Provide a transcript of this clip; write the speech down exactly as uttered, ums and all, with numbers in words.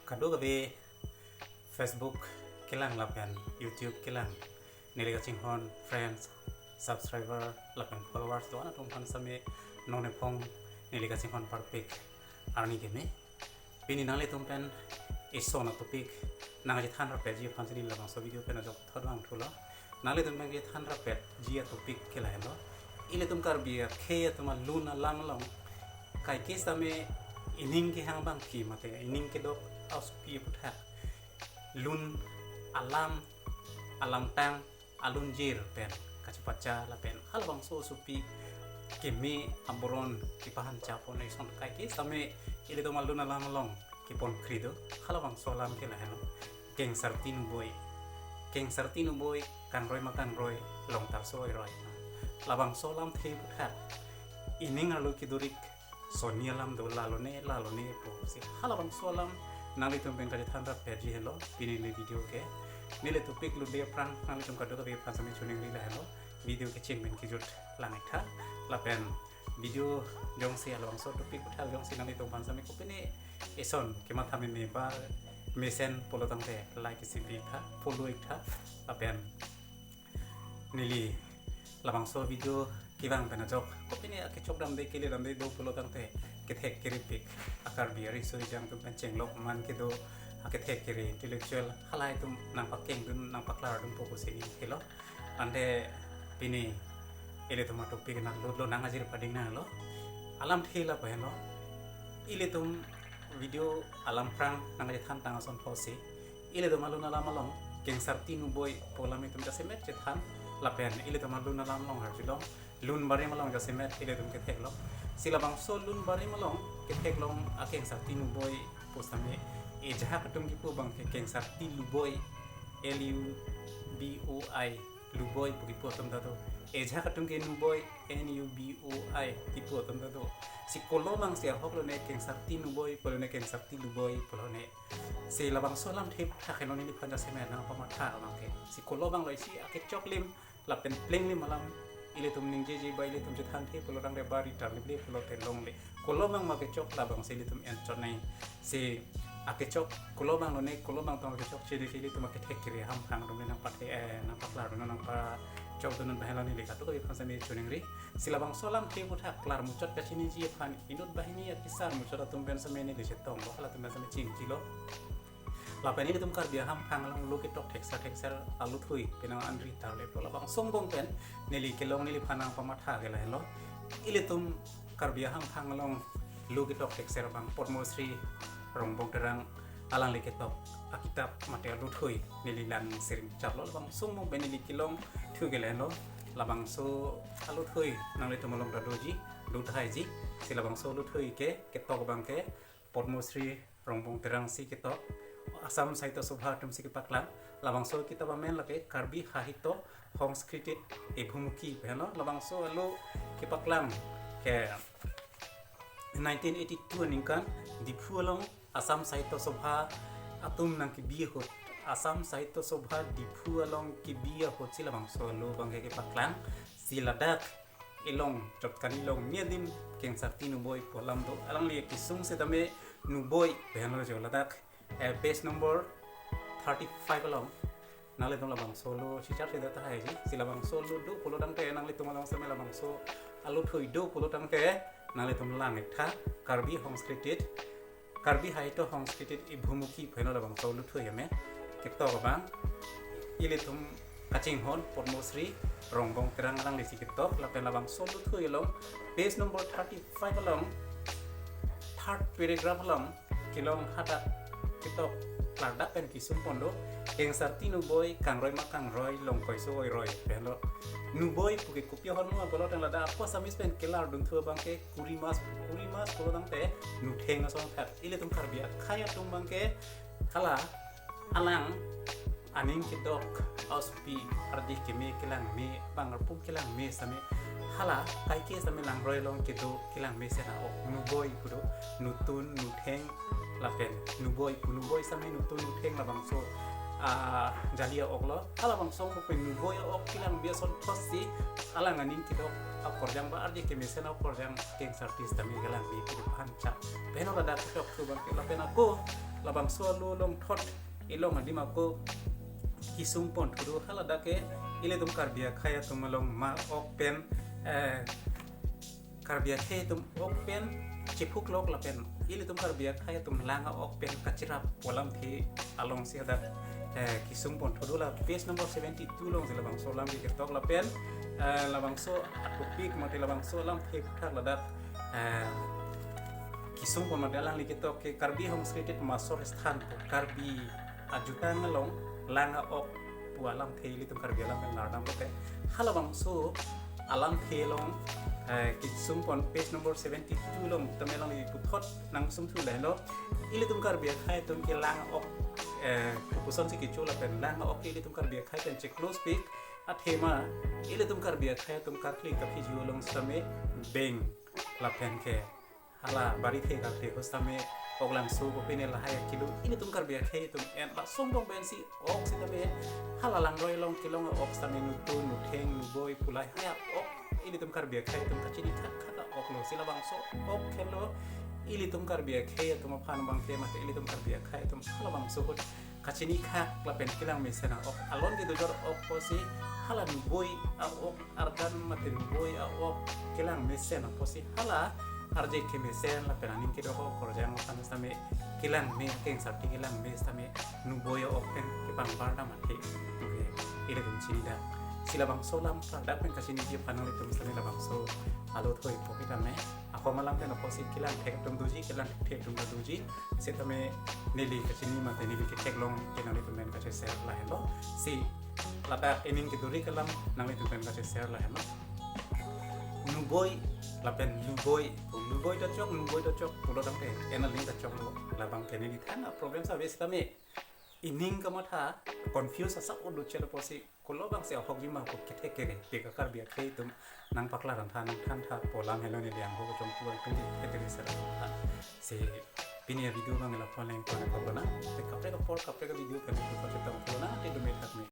Kadokave Facebook kelang lapen YouTube kelang, neli kachinghon friends, subscriber lapen followers do-an atum aphan sitame non ephong neli kachinghon parpik arni keme. Pini nanglitum pen ison a-topic nangchethan rapetji aphan si neli labangso video pen ajok thot vangthulo. Nanglitum pen chethan rapetji a-topic ke lahelo: ilitum Karbi akhei atum alun alam along kaike sitame ining kehang abangke mate ining kedok asopi aphuthak lun alam, alamtang, alunjir pen kachepacha lapen halabangso asopi keme aboron kepahan chapon ison kaike sitame ilitum alun alam along keponkri do, halabangso alam ke lahelo: Kengsarti Nuboi. Kengsarti Nuboi kangroi ma kangroi, longtarso oiroi. Labangso alamthe aphuthak ining arlo kedorik soni alam do, lalone lalone pu si halabangso alam nanglitum pen kachethan rapetji helo pini neli video ke. Neli a-topic lutde aphrang nanglitum kadokave aphan sitame choningri lahelo, video kecheng pen kejut lang-ik tha. Lapen video jongsi halabangso a-topic aphuthak jongsi nanglitum aphan sitame kopine ison kematha meme ba mesen pulo tangte like isi pi-ik tha, follow-ik tha. Lapen neli labangso video kevang pen ajok kopine akechok damde kele damde do pulo tangte kethek keripik a-Karbi ariso ejang atum pen chenglok man kedo akethek kere intellectual halahai atum nangpakengdun nangpaklardunpo pusi neli kelo. Ante pini ilitum a-topic nanglut lo, nang ajir pading nanglo. Alamthe lapu henlo, ilitum video alam aphrang nangkachethan tang ason pusi ilitum alun alam along Kengsarti Nuboi pu alam itum jasemet chethan, lapen ilitum alun alam along arjulong, lun barim along jasemet ilitum ketheklong. Si labangso lun barim along ketheklong a-Kengsarti Nuboi pu sitame ejahak atum kipu abangke Kengsarti Luboi, L U B O I, Luboi pu kipu atum ta do. Ejahak atum ke Nuboi, N U B O I, kipu atum ta do. Si kolo abang si ahok lone Kengsarti Nuboi, pu lone Kengsarti Luboi, pu lone. Si labangso alamthe aphuthak henlo neliphan jasemet nangpamatha abangke. Si kolo abang lo isi akechok lim lapen plenglim alam ilitum ningjeje ba ilitum chethanthe pulo tangte ba ritar lible pulote longle. Kolo abang ma kechok labang si ilitum enchot nai. Si akechok kolo abang lone, kolo abang tong akechok chini si ilitum akethek kere hamphang atum le nangpathe, eh, nangpaklardun nangpachokdun, non bahela neli kadokave aphan sitame choningri. Si labangso alamthe aphuthak klarmuchot kachiniji aphan inut banghini akesar muchot atum pen sitame neli chetonglo, halatum pen sitame chingkilo. Lapen ilitum Karbi ahamphang along lo ketok thekser thekser aluthui penang anri tarle pulo labangso angbong pen neli kelong neliphan nangpamatha ke lahelo. Ilitum Karbi ahamphang along lo ketok thekser abang Padma Shri Rongbong Terang alangli ketok akitap mate aluthui neli lang siring chaplo, labangso angbong pen neli kelongthu ke lahelo. Labangso aluthui nanglitum along ta doji, do tahai ji. Si labangso aluthui ke ketok abangke Padma Shri Rongbong Terang si ketok, Assam Sahitya Sabha atum si kepaklang. Labangso akitap amen lake Karbi Sahitya Sangskriti Ebhumuki pu henlo. Labangso alo kepaklang ke nineteen eighty-two aningkan Diphu along Assam Sahitya Sabha atum nangkebi ahut, Assam Sahitya Sabha Diphu along kebi ahut si labangso alo abangke kepaklang. Si ladak elong chot kani long niadim Kengsarti Nuboi pu alam do. Alangli akesung sitame Nuboi pu henlo jo ladak, eh, page number thirty-five along. Nanglitum labangso alo chichar si do tahai ji. Si labangso alo do pulo tangte nanglitum along sitame labangso aluthui do pulo tangte nanglitum lang-ik tha, Karbi Sangskriti, Karbi Sahitya Sangskriti Ebhumuki pu henlo labangso aluthui amen. Ketok abang ilitum kachinghon Padma Shri Rongbong Terang alangli si ketok, lapen labangso aluthui along page number thirty-five along third paragraph along kelong hadak ketok klardak pen kesung pon do, Kengsarti Nuboi kangroi ma kangroi, longkoiso oiroi pu henlo. Nuboi puke kopi ahormu pulo tang ladak ako Assamese pen kelardunthu abangke kurimas, kurimas pulo tangte nutheng ason thak. Ilitum Karbi akhei atum abangke hala alang aning kedok asopi ardi keme kelangme, bang arpum kelangme sitame hala kaike sitame langroi along kedo kelangme sena ok Nuboi pu do, nutun, nutheng, lapen Nuboi pu, Nuboi sitame nutun nutheng labangso, ah, jali a-ok lo. Halabangso angbong pen Nuboi a-ok kelangme ason thotsi alang aning kedok akorjang ba ardi keme sena akorjang Kengsarti sitame kelangme pu aphan chap. Pen ladak ketok thu abangke lapen ako labangso alo along thot ilong adim ako kesung pon thudu. Haladak ke ilitum Karbi akhei atum along ma ok pen, eh, Karbi akhei atum ok pen chephuklok lapen ilitum Karbi akhei atum lang a-ok pen kachirap pu alamthe alongsi hadak, eh, kesung pon thudu. La page number seventy-two alongsi labangso alam ketok lapen, eh, labangso a-topic mate labangso alamthe aphuthak ladak, eh, kesung pon mate alangli ketok ke Karbi Hongscripted Masor Sthan pu Karbi ajutang along lang a-ok pu alamthe ilitum Karbi alam pen lardam lote. Halabangso alamthe along, eh, kesung pon page number seventy-two along tame alangli puthot nangsung thu lahenlo. Ilitum Karbi akhei atum ke lang a-ok, eh, kopuson si kecho lapen lang a-ok ilitum Karbi akhei pen cheklospik athema ilitum Karbi akhei atum karkli kaphiju along sitame beng lapen ke hala barithe karthe ahut sitame oklangso kopine lahai akilo ilitum Karbi akhei atum en ba songbong pensi ok sitame hala langroi along kelong a-ok sitame nutun, nutheng, nuboi pu lahai a-ok ilitum Karbi akhei atum kachini khak khak a-ok lo. Si labangso ok henlo ilitum Karbi akhei atum aphan abangke mate ilitum Karbi akhei atum halabangso ahut kachini khak lapen kelang mesen a-ok, alon kedojor ok pusi hala nuboi a-ok, ardan mate nuboi a-ok kelang mesen apotsi hala arje kemesen lapen aning kedo ahok korjang aphan sitame kelang me, akeng sarpi kelang me sitame nuboi a-ok pen kepangbar dam athe. Oke, ilitum chinidak. Si labangso alam ladak pen kachiniji aphan nanglitum sitame labangso alo thoi po kitame. Ako malam pen apotsi kelang thek atum doji, kelang thek atum ta doji. Sitame neli kachini mate neli ketheklong ke nanglitum pen kache-share lahenlo. Si ladak ening keduri kelang nanglitum pen kache-share lahenlo. Nuboi lapen luboi, luboi ta chok, nuboi ta chok pulo tangte en aling ta choklo. Labang ke neli than a-problem sa ave sitame ining kamatha confuse asa odo chelo apotsi kolobangsi ahokji ma pu kethek kere pika Karbi akhei atum nangpaklar an than than tha pu alam henlo neli anghok chongtu atum kethek kere sera tha. Si pini a-video abang lapu-an lang pon akok lonang. Te kaprek apor kaprek a-video pen pu kachetong lonang te dumi thak me.